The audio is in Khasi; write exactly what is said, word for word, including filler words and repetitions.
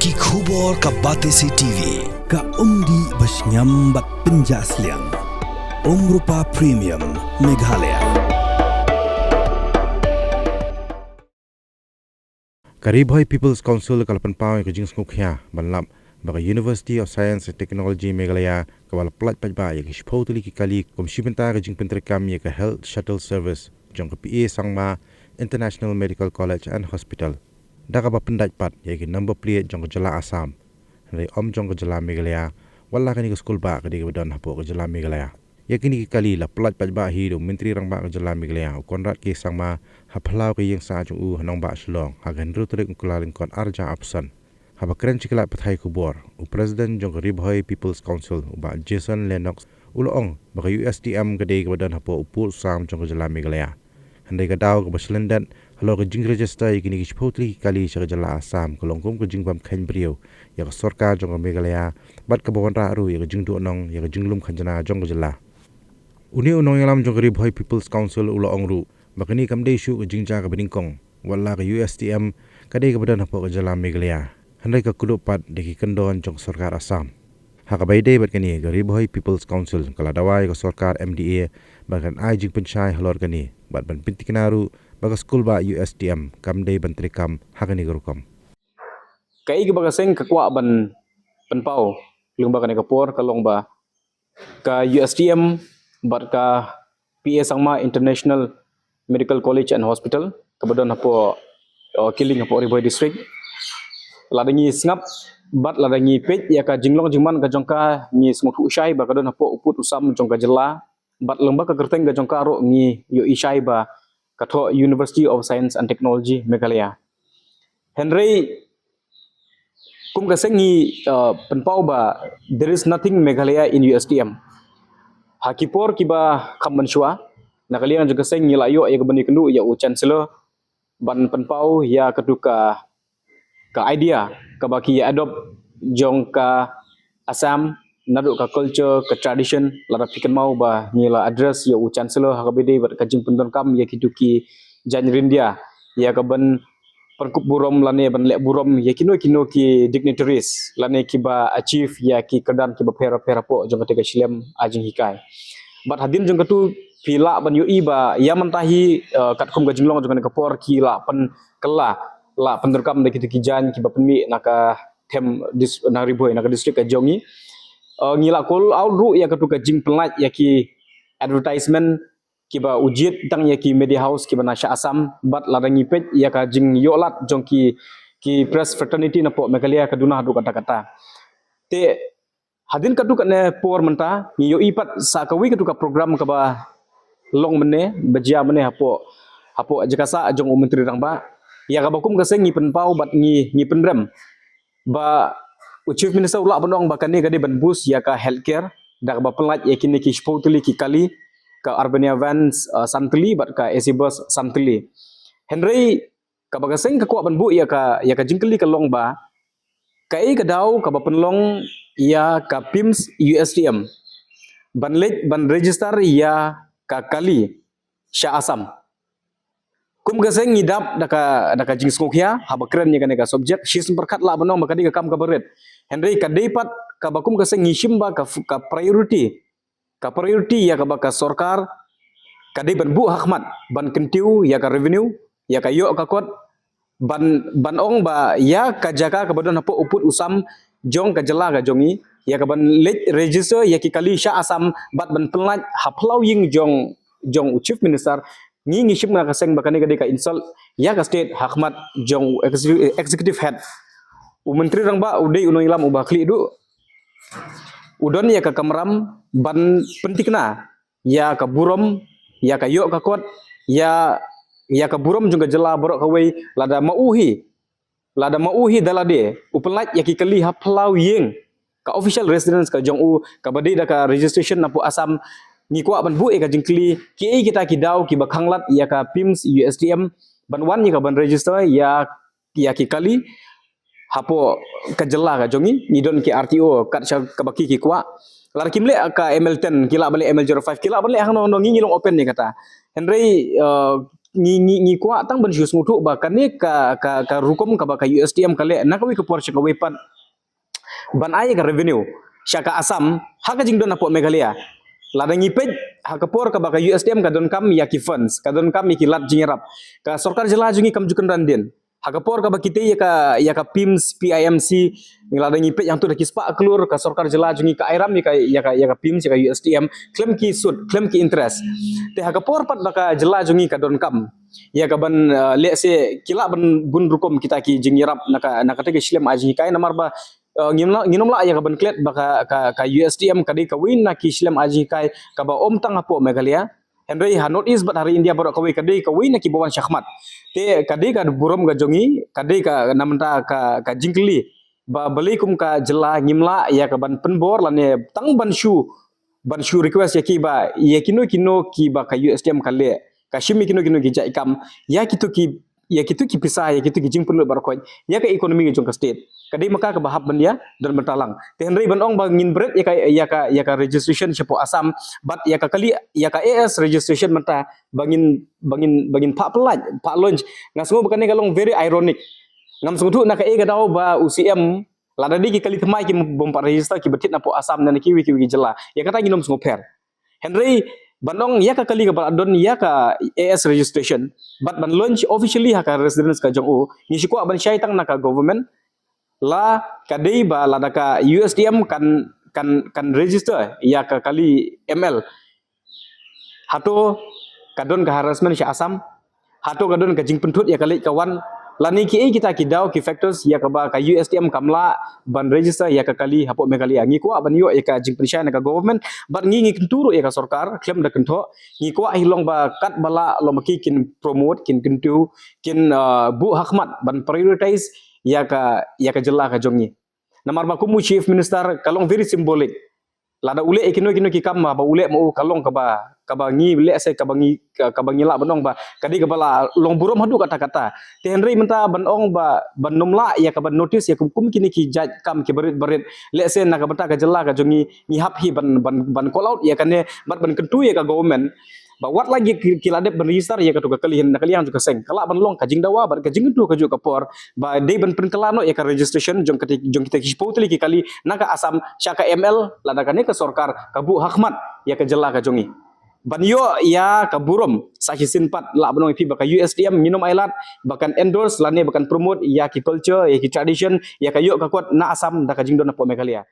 Ki khubor ka Batesi T V, ka umdih ba shngiam bad pynjah sliang. Umrupa Premium, Meghalaya. Ka Ri Bhoi People's Council ka la pynpaw ïa ka jingsngewkhia ban lap ba ka University of Science and Technology Meghalaya kaba la pyllait paidbah ïa ki shiphew tylli ki kali kum shi bynta ka jingpyntreikam ïa ka Health Shuttle Service jong ka P A Sangma International Medical College and Hospital, da kaba pyndait pat ïa ki number plate jong ka jylla Assam, hynrei ym jong ka jylla Meghalaya, wat la kane ka skulbah ka dei kaba don hapoh ka jylla Meghalaya. Ïa kine ki kali la pyllait paidbah hi da u Myntri Rangbah ka jylla Meghalaya, u Conrad K Sangma, ha phyllaw ka ïing sah jong u ha nongbah Shillong ha ka hynriew tarik u Kyllalyngkot arhajar arphew san. Haba kren sha ki lad pathai khubor, u President jong ka Ri Bhoi People's Council, u Bah Jason Lennox, u la ong ba ka U S T M ka dei kaba don hapoh u pud u sam jong ka jylla Meghalaya. Hynrei ka daw kaba shlyndet halor ka jingregister ïa kine ki shiphew tylli ki kali sha ka jylla Assam ka long kum ka jingbym kheiñ briew ïa ka sorkar jong ka Meghalaya, bad kaba wanrah ruh ïa ka jingduhnong ïa ka jinglum khajna jong ka jylla. Une u nongïalam jong ka Ri Bhoi People's Council u la ong ruh ba kane kam dei shuh ka jingjia kaba nyngkong, wat la ka U S T M ka dei kaba don hapoh ka jylla Meghalaya, hynrei ka kdup pat da ki kyndon jong ka sorkar Assam. Ha kaba ïadei bad kane, ka Ri Bhoi People's Council ka la dawa ïa ka sorkar M D A ba kan ai jingpynshai halor kane, bad ban pyntikna ruh ba ka skulbah U S T M kam dei ban treikam ha kane ka rukom. Kaei kaba ka seng ka kwah ban pynpaw lyngba kane ka por ka long ba ka U S T M bad ka P A Sangma International Medical College and Hospital kaba don hapoh, uh, Killing hapoh Ri Bhoi District. Lada ngi sngap bad lada ngi peit ïa ka jinglong jingman ka jong ka, ngi sngewthuh shai ba ka don hapoh u pud u sam jong ka jylla, bad lyngba ka kyrteng ka jong ka ruh ngi ïohi shai ba ka thoh University of Science and Technology Meghalaya. Hynrei kum ka seng ngi, uh, pynpaw ba there is nothing Meghalaya in U S T M. Ha ki por kiba kham mynshuwa, na ka liang jong ka seng ngi la ïoh ïa ka ban ïakynduh ïa u Chancellor ban pynpaw ïa katu ka, ka idea kaba ki adopt jong ka Assam, naduh ka culture, ka tradition, lada phi kynmaw ba ngi la address ïa u Chancellor ha kaba ïadei bad ka jingpyndonkam ïa kitu ki jaiñ ryndia, ïa ka ban pynkup burom lane ban leh burom ïa kino kino ki dignitaries lane kiba achieve ïa ki kyrdan kiba pher pher hapoh jong kata ka shlem, ah, jinghikai. Bad hadien jong katu phi lah ban ïohi ba ïa mynta hi, eh, katkum ka jinglong jong kane ka por ki la pynkylla, la pyndonkam da kitu ki jaiñ kiba pynmih na ka them dis-, na Ri Bhoi, na ka district ka jong ngi. Eh, ngi la call out ruh ïa katu ka jingpynlait ïa ki advertisement kiba u jied tang ïa ki media house kiba na sha Assam, bad lada ngi peit ïa ka jingïoh lad jong ki, ki press fraternity napoh Meghalaya ka duna haduh katta katta. Te hadien katu kane por mynta ngi ïohi pat sa kawei katu ka program kaba long mynne, ba jia mynne hapoh, hapoh jaka sah jong u Myntri Rangbah. Ïa kaba kum ka seng ngi pynpaw bad ngi, ngi pynrem ba u Chief Minister u lah ban ong ba kane ka dei ban boost ïa ka healthcare da kaba pynlait ïa kine ki shiphew tylli ki kali, ka Urbania Vans, uh, san tylli bad ka A C Bus san tylli. Hynrei kaba ka seng ka kwah ban buh ïa ka, ïa ka jingkylli ka long ba kaei ka daw kaba pynlong ïa ka PIMS U S T M ban leit ban register ïa ka kali sha Assam. Kum ka seng ngi dap da ka, da ka jingsngewkhia haba kren ïa kane ka subject, shisien pyrkhat lah ban ong ba ka dei ka kam kaba rit. Hynrei ka dei pat kaba kum ka seng ngi shim ba ka, ka priority, ka priority ïa kaba ka sorkar ka dei ban buh ha khmat ban kyntiew ïa ka revenue, ïa ka ïoh ka kot, ban, ban ong ba ïa ka jaka kaba don hapoh u pud u sam jong ka jylla ka jong ngi, ïa ka ban leit register ïa ki kali sha Assam bad ban pynlait ha phyllaw ïing jong, jong u Chief Minister, ngi, ngi shim na ka seng ba kane ka dei ka insult ïa ka state ha khmat jong u execu-, executive head. U Myntri Rangbah u dei u nongïalam uba khlieh duh, u don ïa ka kamram ban pyntikna ïa ka burom, ïa ka ïoh ka kot, ïa, ïa ka burom jong ka jylla baroh kawei. Lada ma u hi, lada ma u hi da lade u pynlait ïa ki kali ha phyllaw ïing, ka official residence ka jong u kaba dei da ka registration napoh Assam, ngi kwah ban buh ïa ka jingkylli, kiei kita ki daw kiba khanglad ïa ka PIMS U S T M ban wan ïa ka ban register ïa, ïa ki kali hapoh ka jylla ka jong ngi? Ngi don ki R T O kat sha kaba ki, ki kwah. Lada kim leh ka M L ten, ki lah ban leh M L zero five, ki lah ban leh hangno hangno, ngi, ngi long open ïa kata. Hynrei, uh, ngi ngi ngi kwah tang ban shu sngewthuh ba kane ka ka ka rukom kaba ka U S T M ka leh na kawei ka por sha kawei pat ban ai ka revenue sha ka Assam ha ka jingdon hapoh Meghalaya. Lada ngi peit ha ka por kaba ka U S T M ka donkam ïa ki funds, ka donkam ïa ki lad jingïarap, ka sorkar jylla jong ngi kam ju kynran dien. Ha ka por kaba kitei ïa ka ïa ka PIMS, P I M C, lada ngi peit hangto da ki spah klur, ka sorkar jylla jong ngi ka airam ïa ka ïa ka ïa ka PIMS, ïa ka U S T M khlem ki sud, khlem ki interest. Te ha ka por pat ba ka jylla jong ngi ka donkam ïa ka ban, uh, lehse ki lah ban bun rukom kita ki jingïarap na ka na kata ka shlem ai jinghikai, namar ba, uh, ngim lah, ngim lah ïa ka ban klet ba ka ka, ka U S T M ka dei kawei na ki shlem ai jinghikai kaba ym tang hapoh Meghalaya. Hynrei ha North East bad ha ri India baroh kawei ka dei kawei na kiba wan shakhmat. Te ka dei ka burom ka jong ngi, ka dei ka na mynta ka ka jingkylli ba balei kum ka jylla ngim lah ïa ka ban pynbor lane tang ban shu ban shu request ïa ki ba ïa kino kino kiba ka U S T M ka leh, ka shim ïa kino kino ki jait kam, ïa kito ki ïa kito ki pisa, ïa kito ki jingpynlut baroh khoit ïa ka economy ka jong ka state. Ka dei ma ka kaba hap ban ïa don bynta lang. Te hynrei ban ong ba ngin bret ïa ka ïa ka ïa ka registration shapoh Assam bad ïa ka kali ïa ka A S registration mynta ba ngin ba ngin ba ngin phah pyllait, phah launch. Nga sngew ba kane ka long very ironic. Ngam sngewthuh na kaei ka daw ba u C M, lada dei ki kali thymmai ki bym pat register kiba thied napoh Assam ne na kiwei kiwei ki jylla, ïa kata ngin ym sngewpher. Hynrei ban ong ïa ka kali kaba la don ïa ka A S registration bad ban launch officially ha ka residence ka jong u, ngi shu kwah ban shai tang na ka government, la ka dei ba lada ka U S T M kan kan kan register ïa ka kali M L, hato ka don ka harassment sha Assam, hato ka don ka jingpynthut ïa ka leit ka wan, lane kiei kita ki daw ki factors ïa kaba ka U S T M kam lah ban register ïa ka kali hapoh Meghalaya. Ngi kwah ban ïoh ïa ka jingpynshai na ka government bad ngi ngi kyntu ruh ïa ka sorkar khlem da kynthoh. Ngi kwah hi long ba katba lah long ba ki kin promote, kin kyntu, kin, uh, buh hakhmat ban prioritize ïa ka ïa ka jylla ka jong ngi. Namar ba kum u Chief Minister ka long very symbolic. Lada u leh ïa kino kino ki kam ba u leh ma u ka long kaba kaba ngi lehse kaba ngi ka- kaba ngi lah ban ong ba ka dei kaba la long burom haduh katta katta. Te hynrei mynta ban ong ba ban ym lah ïa ka ban notice ïa kum kum kine ki jait kam kiba rit ba rit, lehse na ka bynta ka jylla ka jong ngi ngi hap hi ban ban ban call out ïa kane bad ban kyntu ïa ka government ba wat la ki ki la dep ban register ïa kato ka kali na ka liang jong ka seng, ka lah ban long ka jingdawa bad ka jingkyntu kajuh ka por ba dei ban pynkylla noh ïa ka registration jong kata jong kita ki shiphew tylli ki kali na ka Assam sha ka M L, lada kane ka sorkar ka buh hakhmat ïa ka jylla ka jong ngi. Ban ïoh ïa ka burom sa shisien pat lah ban ong ïa phi ba ka U S T M ngin ym ailad ba kan endorse lane ba kan promote ïa ki culture, ïa ki tradition, ïa ka ïoh ka kot na Assam da ka jingdon hapoh Meghalaya.